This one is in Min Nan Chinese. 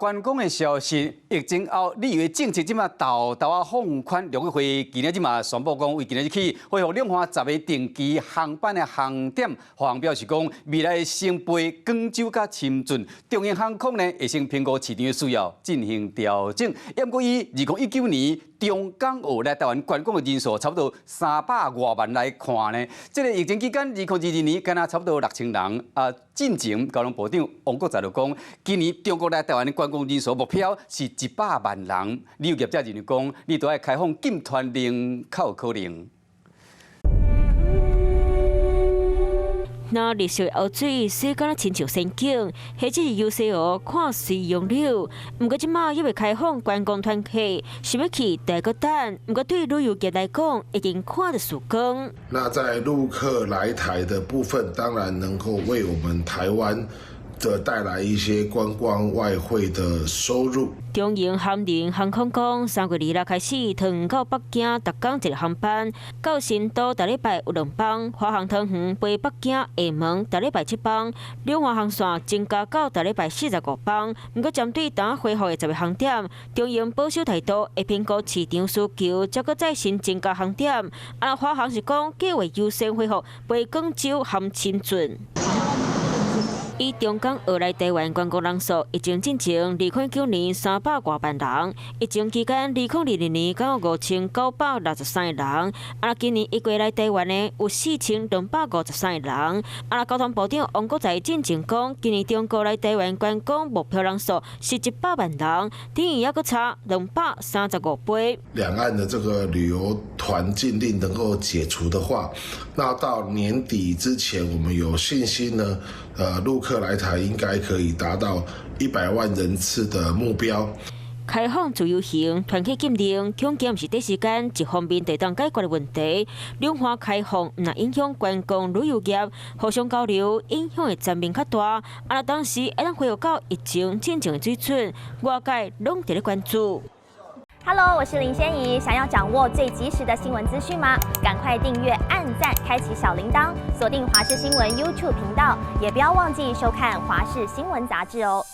觀光的消息，疫情後旅遊政策這馬沓沓仔放寬，陸委會今日這馬宣布講，為今日起恢復兩岸10個定期航班的航點。華航表示講，未來先飛廣州佮深圳，長榮航空呢會先評估市場的需要進行調整。毋過以2019年中港澳來台灣觀光的人數差不多300外萬來看呢，這個疫情期間2022年敢若差不多6000人啊。進前交通部長王國材就講，今年中國來台灣的觀光人數目標是100萬人。旅遊業者認為講，你都愛開放禁團令較有可能。那綠色湖水，水敢若親像仙境，彼只是遊西湖看水楊柳。毋過這馬猶未開放觀光團客，想欲去著愛閣等。毋過對旅遊業來講，已經看著曙光。那在陸客來台的部分，當然能夠為我們台灣的帶來一些觀光外匯的收入。長榮函榮航空講，3月26開始，桃園到北京逐工一個航班，到成都逐禮拜有兩班；華航桃園飛北京、廈門逐禮拜七班，兩岸航線增加到逐禮拜45班。毋過針對當恢復的10個航點，長榮保守態度，會評估市場需求，才閣再新增加航點。啊，華航是講計劃優先恢復飛廣州含深圳。以中港澳來台灣觀光人數，疫情進前2019年300外萬人，疫情期間2022年敢有5963個人，啊，今年預計來台灣的有4253個人。啊，交通部長王國材進前講，今年中國來台灣觀光目標人數是100萬人，等於猶閣差235倍。兩岸的這個旅遊團禁令能夠解除的話，那到年底之前，我們有信心呢。陸客來台應該可以達到100萬人次的目標。開放自由行，團客禁令，恐驚毋是短時間一方面會當解決的問題。兩岸開放，毋但影響觀光旅遊業，互相交流影響的層面較大。啊，當時會當恢復到疫情進前的水準，外界攏佇咧關注。 Hello，我是林仙怡。想要掌握最及時的新聞資訊嗎？趕快訂閱、按讚、開啟小鈴鐺，鎖定華視新聞 YouTube 頻道，也不要忘記收看華視新聞雜誌哦。